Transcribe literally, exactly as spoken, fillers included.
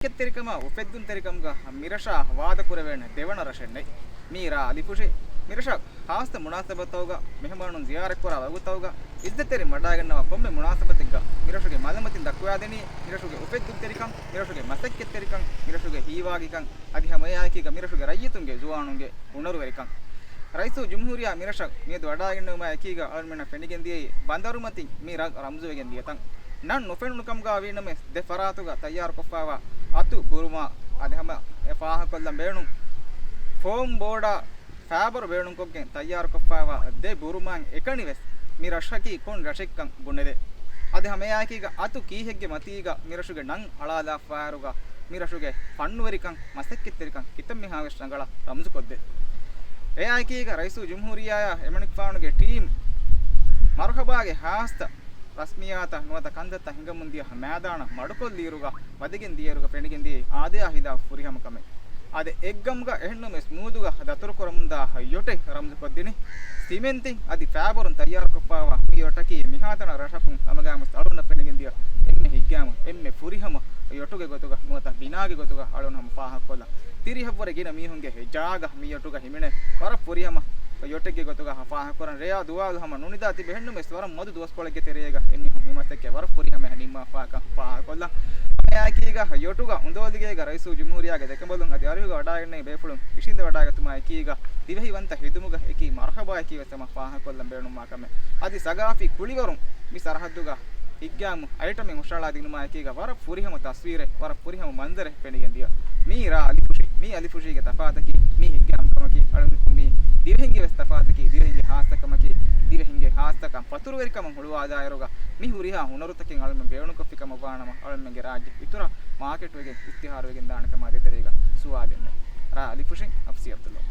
މަސައްކަތްތެރިކަމާ އުފެއްދުންތެރިކަމުގަ މިރަށާ ވާދަކުރެވޭނެ ދެވަނަ ރަށެއް ނެތް. މީ ރާ އަލިފުށި. މިރަށަށް ޚާއްޞަ މުނާސަބަތުތަކުގަ، މެހެމާނުން ޒިޔާރަތްކުރާ ވަގުތުތަކުގަ، އިއްޒަތްތެރިން ވަޑައިގަންނަވާ ކޮންމެ މުނާސަބަތެއްގަ މިރަށުގެ މަލަމަތިން ދައްކަވާދިނީ، މިރަށުގެ އުފެއްދުންތެރިކަން، މިރަށުގެ މަސައްކަތްތެރިކަން، މިރަށުގެ ހީވާގިކަން، އަދި ހަމައެއާއެކީގަ މިރަށުގެ ރައްޔިތުންގެ ޒުވާނުންގެ ހުނަރުވެރިކަން. ރައީސުލްޖުމްހޫރިއްޔާ މިރަށަށް މިއަދު ވަޑައިގެންނެވުމާ އެކީގަ އަޅުމެންނަށް ފެނިގެންދިޔައީ ބަނދަރުމަތިން މި ރަށް ރަމްޒުވެގެން ދިޔަ ތަން. ނަން ނުފެނުނު ކަމުގަ ވީނަމަވެސް، ދެ ފަރާތުގަ ތައްޔާރުކޮށްފައިވާ އަތު ބުރުމާ، އަދި ހަމަ އެ ފާހަގަކޮށްލަން ބޭނުން ފޯމް ބޯޑާ ފައިބަރު ބޭނުންކޮށްގެން ތައްޔާރުކޮށްފައިވާ ދެ ބުރުމާއިން އެކަނިވެސް، މި ރަށަކީ ކޮން ރަށެއްކަން ބުނެދޭ. އަދި ހަމައެއާއެކީގަ އަތު ކީހެއްގެ މަތީގަ މިރަށުގެ ނަން އަޅާލާފައިއިރުގަ، މިރަށުގެ ފަންނުވެރިކަން، މަސައްކަތްތެރިކަން ކިތަންމެހާވެސް ރަނގަޅަށް ރަމްޒުކޮށްދޭ. އެއާއެކީގަ ރައީސުލްޖުމްހޫރިއްޔާއާ އެމަނިކުފާނުގެ ޓީމް މަރުހަބާގެ ޚާއްޞަ ރަސްމިއްޔާތަށް ނުވަތަ ކަންތައްތައް ހިނގަމުންދިޔަ މައިދާނަށް މަޑުކޮށްލިއިރުގަ، ވަދެގެން ދިޔައިރުގަ ފެނިގެންދިޔައީ އާދަޔާ ހިލާފު ފުރިހަމަ ކަމެއް. އާދެ، އެއްގަމުގަ އެހެންނުމެސް މޫދުގަ ދަތުރުކުރަމުންދާ ޔޮޓެއް ރަމްޒުކޮށްދިނީ. ސިމެންތިން އަދި ފައިބަރުން ތައްޔާރުކޮށްފައިވާ މި ޔޮޓަކީ މިހާތަނަށް ރަށަކުން ހަމަގައިމުވެސް އަޅުންނަށް ފެނިގެންދިޔަ އެންމެ ހިތްގައިމު، އެންމެ ފުރިހަމަ ޔޮޓުގެ ގޮތުގަ ނުވަތަ ބިނާގެ ގޮތުގަ އަޅުން ހަމަ ފާހަގަކޮށްލަން. ތިރީހަށްވުރެ ގިނަ މީހުންގެ ޖާގަ މި ޔޮޓުގަ ހިމެނޭ. ވަރަށް ފުރިހަމަ ޔޮޓެއްގެ ގޮތުގަ ފާހަގަކުރަން. ރެޔާ ދުވާލު ހަމަ ނުނިދާ ތިބެ ހެންނުމެސް ވަރަށް މަދު ދުވަސްކޮޅެއްގެ ތެރޭގަ އެމީހުން މި މަސައްކަތް ވަރަށް ފުރިހަމަ ނިންމާފާކަން ފާހަގަކޮށްލަން. ހަމައެއާއެކީގަ ޔޮޓުގަ އުނދަގުލުގޭގަ ރައީސުލްޖުމްހޫރިއްޔާގެ ދެކަނބަލުން އަދި އަރިހުގަ ވަޑައިގެންނެވި ބޭފުޅުން އިށީނދެވަޑައިގަތުމާ އެކީގަ ދިވެހިވަންތަ ހިދުމުގަ އެކީ މަރުހަބާއެކީ ވެސް ހަމަ ފާހަގަކޮށްލަން ބޭނުންވާ ކަމެއް. އަދި ސަގާފީ ކުޅިވަރުން މި ސަރަހައްދުގަ ހިތްގައިމު އައިޓަމެއް ހުށައަޅާދިނުމާ އެކީގަ ވަރަށް ފުރިހަމަ ތަސްވީރެއް، ވަރަށް ފުރިހަމަ މަންޒަރެއް ފެނިގެން ދިޔަ. މީ ރާ އަލިފުށި. މީ އަލިފުށީގެ ތަފާތަކީ މީ ހިތްގައިމު ކަމަކީ، އަޅުގަނޑު މީ ދިވެހިންގެ ވެސް ތަފާތަކީ، ދިވެހިންގެ ހާއްސަކަމަކީ، ދިވެހިންގެ ހާއްސަކަން ފަތުރުވެރިކަމަށް ހުޅުވާލާއިރުގަ މި ހުރިހާ ހުނަރުތަކެއް އަޅުމެން ބޭނުންކޮށްފި ކަމަށް ވާނަމަ، އަޅުމެންގެ ރާއްޖެ އިތުރަށް މާކެޓްވެގެން އިސްތިހާރުވެގެން ދާނެ ކަމާ ދޭތެރޭގަ ސުވާލެއް ނެތް. ރާ އަލިފުށިން އަފްސީ އަބްދުﷲ.